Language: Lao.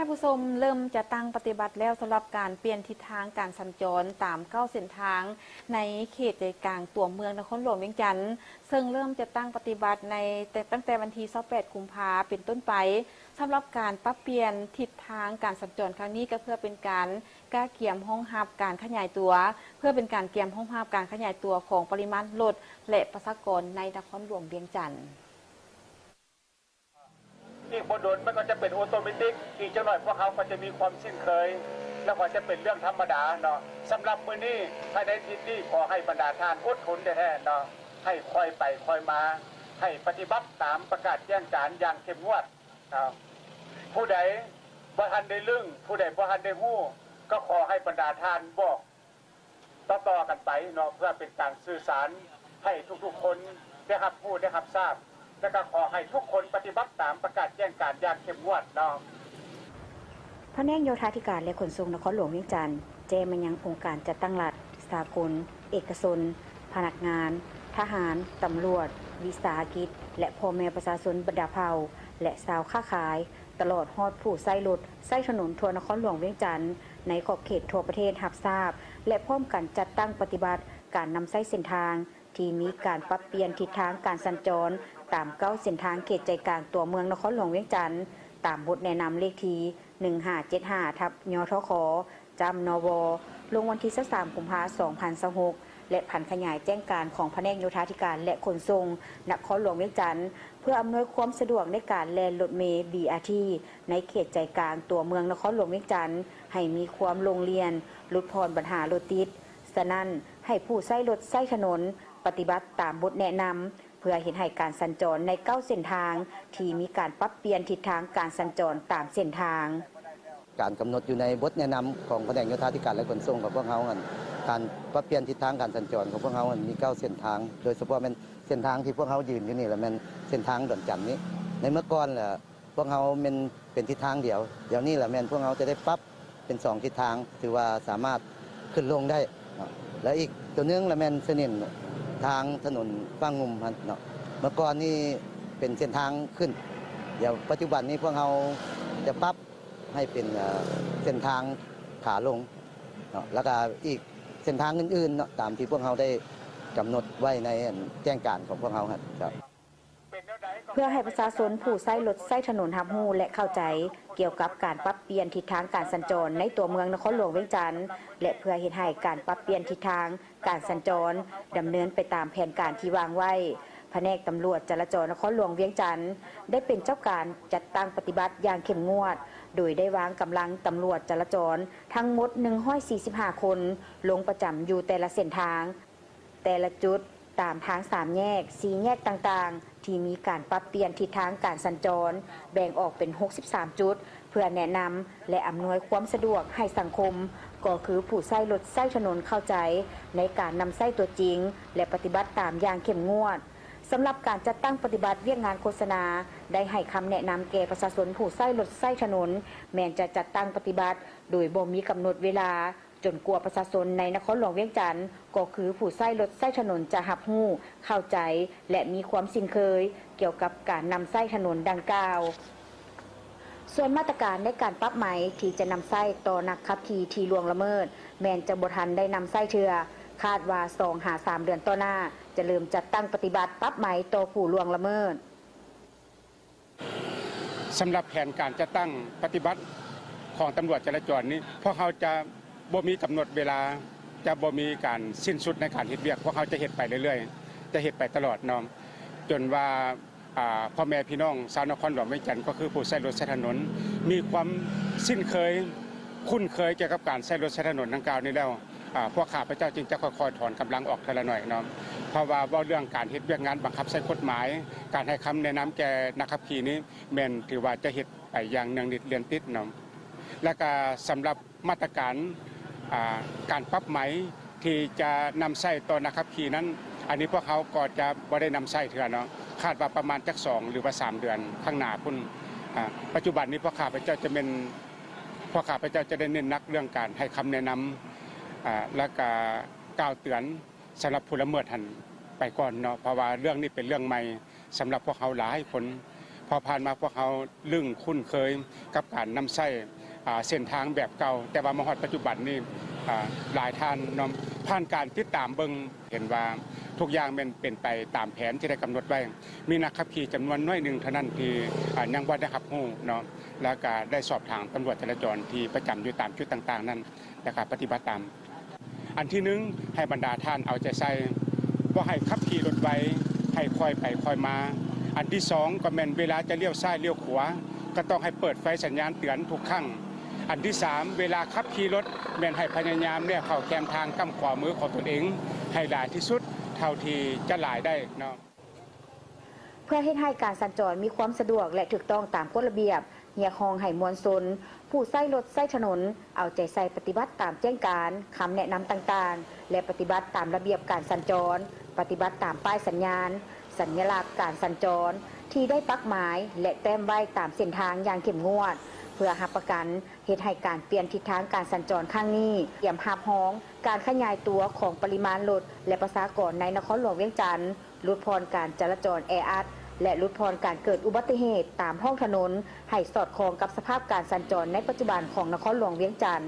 ຜູ້ຊົມເລີ່ມຈັດຕັ້ງປະຕິບັດແລ້ວ ສຳລັບການປ່ຽນທິດທາງການສັນຈອນຕາມເກົ້າເສັ້ນທາງໃນເຂດໃຈກາງຕົວເມືອງນະຄອນຫຼວງວຽງຈັນ, ເຊິ່ງເລີ່ມຈັດຕັ້ງປະຕິບັດໃນແຕ່ ຕັ້ງແຕ່ວັນທີຊາວແປດ ກຸມພາ ເປັນຕົ້ນໄປ. ສຳລັບການປັບປ່ຽນທິດທາງການສັນຈອນຄັ້ງນີ້ ກໍເພື່ອເປັນການກະກຽມຮອງຮັບການຂະຫຍາຍຕົວ ເພື່ອເປັນການກຽມຮອງຮັບການຂະຫຍາຍຕົວຂອງປະລິມານລົດ ແລະ ປະຊາກອນໃນນະຄອນຫຼວງວຽງຈັນ. ອີກບໍ່ດົນມັນກໍຈະເປັນໂອໂຕເມຕິກ, ອີກຈັກໜ້ອຍພວກເຮົາກໍຈະມີຄວາມຊິນເຄີຍ ແລ້ວກໍຈະເປັນເລື່ອງທຳມະດາເນາະ. ສຳລັບມື້ນີ້ ພາຍໃນທິດນີ້ ຂໍໃຫ້ບັນດາທ່ານອົດທົນແທ້ໆເນາະ, ໃຫ້ຄ່ອຍໄປຄ່ອຍມາ, ໃຫ້ປະຕິບັດຕາມປະກາດແຈ້ງການຢ່າງເຂັ້ມງວດເນາະ. ຜູ້ໃດບໍ່ທັນໄດ້ລຶ້ງ, ຜູ້ໃດບໍ່ທັນໄດ້ຮູ້, ກໍຂໍໃຫ້ບັນດາທ່ານບອກ ຕໍ່ໆກັນໄປເນາະ ເພື່ອເປັນການສື່ສານໃຫ້ທຸກໆຄົນໄດ້ຮັບຮູ້ໄດ້ຮັບຊາບ ແລະກໍຂໍໃຫ້ທຸກຄົນປະຕິບັດຕາມປະກາດແຈ້ງການຢ່າງເຂັ້ມງວດເນາະ. ພະແນກໂຍທາທິການ ແລະ ຂົນສົ່ງນະຄອນຫຼວງວຽງຈັນ ແຈ້ງມາຍັງອົງການຈັດຕັ້ງລັດ, ສາກົນ, ເອກະຊົນ, ພະນັກງານ, ທະຫານ, ຕຳຫຼວດ, ວິສາຫະກິດ ແລະ ພໍ່ແມ່ປະຊາຊົນບັນດາເຜົ່າ ແລະ ຊາວຄ້າຂາຍ ຕະຫຼອດຮອດຜູ້ໃຊ້ລົດໃຊ້ຖະໜົນທົ່ວນະຄອນຫຼວງວຽງຈັນ ໃນຂອບເຂດທົ່ວປະເທດຮັບຊາບ ແລະ ພ້ອມກັນຈັດຕັ້ງປະຕິບັດການນຳໃຊ້ເສັ້ນທາງທີ່ມີການປັບປ່ຽນທິດທາງການສັນຈອນຕາມເກົ້າເສັ້ນທາງເຂດໃຈກາງຕົວເມືອງນະຄອນຫຼວງວຽງຈັນ ຕາມບົດແນະນຳເລກທີໜຶ່ງຫ້າເຈັດຫ້າ ທັບ ຍທຂ ຈ້ຳ ນວ ລົງວັນທີຊາວສາມ ກຸມພາ ສອງພັນຊາວຫົກ ແລະ ຜັນຂະຫຍາຍແຈ້ງການຂອງພະແນກໂຍທາທິການ ແລະ ຂົນສົ່ງນະຄອນຫຼວງວຽງຈັນ ເພື່ອອຳນວຍຄວາມສະດວກໃນການແລ່ນລົດເມ ບີອາທີ ໃນເຂດໃຈກາງຕົວເມືອງນະຄອນຫຼວງວຽງຈັນ ໃຫ້ມີຄວາມໂລ່ງລ່ຽນ, ຫຼຸດຜ່ອນບັນຫາລົດຕິດ. ສະນັ້ນ, ໃຫ້ຜູ້ໃຊ້ລົດໃຊ້ຖະໜົນປະຕິບັດຕາມບົດແນະນຳ ເພື່ອເຮັດໃຫ້ການສັນຈອນໃນເກົ້າເສັ້ນທາງທີ່ມີການປັບປ່ຽນທິດທາງການສັນຈອນຕາມເສັ້ນທາງ. ການກຳນົດຢູ່ໃນບົດແນະນຳຂອງພະແນກໂຍທາທິການ ແລະ ຂົນສົ່ງຂອງພວກເຮົາຫັ້ນ ການປັບປ່ຽນທິດທາງການສັນຈອນຂອງພວກເຮົາຫັ້ນມີເກົ້າເສັ້ນທາງ ໂດຍສະເພາະແມ່ນເສັ້ນທາງທີ່ພວກເຮົາຢືນຢູ່ນີ້ລະແມ່ນເສັ້ນທາງດອນຈັນນີ້. ໃນເມື່ອກ່ອນລະພວກເຮົາແມ່ນເປັນທິດທາງດຽວ, ດຽວນີ້ລະແມ່ນພວກເຮົາຈະໄດ້ປັບເປັນສອງທິດທາງ ຖືວ່າສາມາດຂຶ້ນລົງໄດ້ເນາະ. ແລະ ອີກຕົວໜຶ່ງລະແມ່ນສະໜິນທາງຖະໜົນຟາງງຸ່ມຫັ້ນເນາະ, ເມື່ອກ່ອນນີ້ເປັນເສັ້ນທາງຂຶ້ນ, ດຽວປັດຈຸບັນນີ້ພວກເຮົາຈະປັບ ໃຫ້ເປັນເສັ້ນທາງຂາລົງເນາະ ແລ້ວກະອີກເສັ້ນທາງອື່ນໆເນາະ ຕາມທີ່ພວກເຮົາໄດ້ກຳນົດໄວ້ໃນແຈ້ງການຂອງພວກເຮົາຫັ້ນ. ເພື່ອໃຫ້ປະຊາຊົນຜູ້ໃຊ້ລົດໃຊ້ຖະໜົນຮັບຮູ້ ແລະ ເຂົ້າໃຈກ່ຽວກັບການປັບປ່ຽນທິດທາງການສັນຈອນໃນຕົວເມືອງນະຄອນຫຼວງວຽງຈັນ ແລະ ເພື່ອເຮັດໃຫ້ການປັບປ່ຽນທິດທາງ ການສັນຈອນດຳເນີນໄປຕາມແຜນການທີ່ວາງໄວ້, ພະແນກຕຳຫຼວດຈະລາຈອນນະຄອນຫຼວງວຽງຈັນ ໄດ້ເປັນເຈົ້າການຈັດຕັ້ງປະຕິບັດຢ່າງເຂັ້ມງວດ, ໂດຍໄດ້ວາງກຳລັງຕຳຫຼວດຈະລາຈອນທັງໝົດໜຶ່ງຮ້ອຍສີ່ສິບຫ້າຄົນ ລົງປະຈຳຢູ່ແຕ່ລະເສັ້ນທາງ, ແຕ່ລະຈຸດ, ຕາມທາງສາມແຍກ, ສີ່ແຍກຕ່າງໆ ທີ່ມີການປັບປ່ຽນທິດທາງການສັນຈອນ ແບ່ງອອກເປັນຫົກສິບສາມຈຸດ ເພື່ອແນະນຳ ແລະ ອຳນວຍຄວາມສະດວກໃຫ້ສັງຄົມ ກໍຄືຜູ້ໃຊ້ລົດໃຊ້ຖະໜົນເຂົ້າໃຈໃນການນຳໃຊ້ຕົວຈິງ ແລະ ປະຕິບັດຕາມຢ່າງເຂັ້ມງວດ. ສຳລັບການຈັດຕັ້ງປະຕິບັດວຽກງານໂຄສະນາ ໄດ້ໃຫ້ຄຳແນະນຳແກ່ປະຊາຊົນຜູ້ໃຊ້ລົດໃຊ້ຖະໜົນ ແມ່ນຈະຈັດຕັ້ງປະຕິບັດໂດຍບໍ່ມີກຳນົດເວລາ ຈົນກວ່າປະຊາຊົນໃນນະຄອນຫຼວງວຽງຈັນ ກໍຄືຜູ້ໃຊ້ລົດໃຊ້ຖະໜົນຈະຮັບຮູ້, ເຂົ້າໃຈ ແລະ ມີຄວາມຊິນເຄີຍກ່ຽວກັບການນຳໃຊ້ຖະໜົນດັ່ງກ່າວ. ສ່ວນມາດຕະການໃນການປັບໃໝທີ່ຈະນຳໃຊ້ຕໍ່ນັກຂັບຂີ່ທີ່ລ່ວງລະເມີດ ແມ່ນຈະບໍ່ທັນໄດ້ນຳໃຊ້ເທື່ອ, ຄາດວ່າສອງຫາສາມເດືອນຕໍ່ໜ້າ ຈະເລີ່ມຈັດຕັ້ງປະຕິບັດປັບໃໝຕໍ່ຜູ້ລ່ວງລະເມີດ. ສຳລັບແຜນການຈັດຕັ້ງປະຕິບັດຂອງຕຳຫຼວດຈະລາຈອນນີ້ ພວກເຮົາຈະບໍ່ມີກຳນົດເວລາ, ຈະບໍ່ມີການສິ້ນສຸດໃນການເຮັດວຽກ, ພວກເຮົາຈະເຮັດໄປເລື້ອຍໆ, ຈະເຮັດໄປຕະຫຼອດເນາະ ຈົນວ່າ ອາ ພໍ່ແມ່ພີ່ນ້ອງຊາວນະຄອນຫຼວງວຽງຈັນ ກໍຄືຜູ້ໃຊ້ລົດໃຊ້ຖະໜົນ ມີຄວາມຊິນເຄີຍ, ຄຸ້ນເຄີຍກ່ຽວກັບການໃຊ້ລົດໃຊ້ຖະໜົນດັ່ງກ່າວນີ້ແລ້ວ ອາ ພວກຂ້າພະເຈົ້າຈຶ່ງຈະຄ່ອຍໆຖອນກຳລັງອອກເທື່ອລະໜ້ອຍເນາະ. ເພາະວ່າເວົ້າເລື່ອງການເຮັດວຽກງານບັງຄັບໃຊ້ກົດໝາຍ, ການໃຫ້ຄຳແນະນຳແກ່ນັກຂັບຂີ່ນີ້ ແມ່ນຖືວ່າຈະເຮັດໄປຢ່າງເນື່ອງນິດເລື່ອນຕິດເນາະ. ແລະກະສຳລັບມາດຕະການ ອາ ການປັບໃໝທີ່ຈະນຳໃຊ້ຕໍ່ນັກຂັບຂີ່ນັ້ນ, ອັນນີ້ພວກເຮົາກໍຈະບໍ່ໄດ້ນຳໃຊ້ເທື່ອເນາະ, ຄາດວ່າປະມານຈັກສອງ ຫຼືວ່າສາມເດືອນຂ້າງໜ້າພຸ້ນ. ອາ ປັດຈຸບັນນີ້ພວກຂ້າພະເຈົ້າຈະແມ່ນ ພວກຂ້າພະເຈົ້າຈະໄດ້ເນັ້ນໜັກເລື່ອງການໃຫ້ຄຳແນະນຳ ອາ ແລະກະກ່າວເຕືອນສຳລັບຜູ້ລະເມີດຫັ້ນໄປກ່ອນເນາະ, ເພາະວ່າເລື່ອງນີ້ເປັນເລື່ອງໃໝ່ ສຳລັບພວກເຮົາຫຼາຍຄົນ ເພາະຜ່ານມາພວກເຮົາລຶ້ງຄຸ້ນເຄີຍກັບການນຳໃຊ້ ອ່າ ເສັ້ນທາງແບບເກົ່າ, ແຕ່ວ່າມາຮອດປັດຈຸບັນນີ້ ອ່າ ຫຼາຍທ່ານເນາະ ຜ່ານການຕິດຕາມເບິ່ງ ເຫັນວ່າທຸກຢ່າງແມ່ນເປັນໄປຕາມແຜນທີ່ໄດ້ກຳນົດໄວ້. ມີນັກຂັບຂີ່ຈຳນວນໜ້ອຍໜຶ່ງເທົ່ານັ້ນທີ່ ອ່າ ຍັງບໍ່ໄດ້ຮັບຮູ້ເນາະ ແລ້ວກະໄດ້ສອບຖາມຕຳຫຼວດຈະລາຈອນທີ່ປະຈຳຢູ່ຕາມຈຸດຕ່າງໆນັ້ນ ແລ້ວກະປະຕິບັດຕາມ. ອັນທີໜຶ່ງ ໃຫ້ບັນດາທ່ານເອົາໃຈໃສ່ ບໍ່ໃຫ້ຂັບຂີ່ລົດໄວ, ໃຫ້ຄ່ອຍໄປຄ່ອຍມາ. ອັນທີສອງ ກໍແມ່ນເວລາຈະລ້ຽວຊ້າຍລ້ຽວຂວາ ກໍຕ້ອງໃຫ້ເປີດໄຟສັນຍານເຕືອນທຸກຄັ້ງ. ອັນທີສາມ ເວລາຂັບຂີ່ລົດ ແມ່ນໃຫ້ພະຍາຍາມແນບເຂົ້າແຄມທາງກ້ຳຂວາມືຂອງຕົນເອງໃຫ້ຫຼາຍທີ່ສຸດເທົ່າທີ່ຈະຫຼາຍໄດ້ເນາະ. ເພື່ອເຮັດໃຫ້ການສັນຈອນມີຄວາມສະດວກ ແລະ ຖືກຕ້ອງຕາມກົດລະບຽບ, ຮຽກຮ້ອງໃຫ້ມວນຊົນຜູ້ໃຊ້ລົດໃຊ້ຖະໜົນ ເອົາໃຈໃສ່ປະຕິບັດຕາມແຈ້ງການ, ຄຳແນະນຳຕ່າງໆ ແລະ ປະຕິບັດຕາມລະບຽບການສັນຈອນ, ປະຕິບັດຕາມປ້າຍສັນຍານ, ສັນຍະລັກການສັນຈອນທີ່ໄດ້ປັກໝາຍ ແລະ ແຕ້ມໄວ້ຕາມເສັ້ນທາງຢ່າງເຂັ້ມງວດ ເພື່ອຮັບປະກັນ ເຮັດໃຫ້ການປ່ຽນທິດທາງການສັນຈອນຄັ້ງນີ້ ຕຽມຮັບຮອງການຂະຫຍາຍຕົວຂອງປະລິມານລົດ ແລະ ປະຊາກອນໃນນະຄອນຫຼວງວຽງຈັນ, ຫຼຸດຜ່ອນການຈະລາຈອນແອອັດ ແລະ ຫຼຸດຜ່ອນການເກີດອຸບັດຕິເຫດຕາມທ້ອງຖະໜົນ ໃຫ້ສອດຄ່ອງກັບສະພາບການສັນຈອນໃນປັດຈຸບັນຂອງນະຄອນຫຼວງວຽງຈັນ.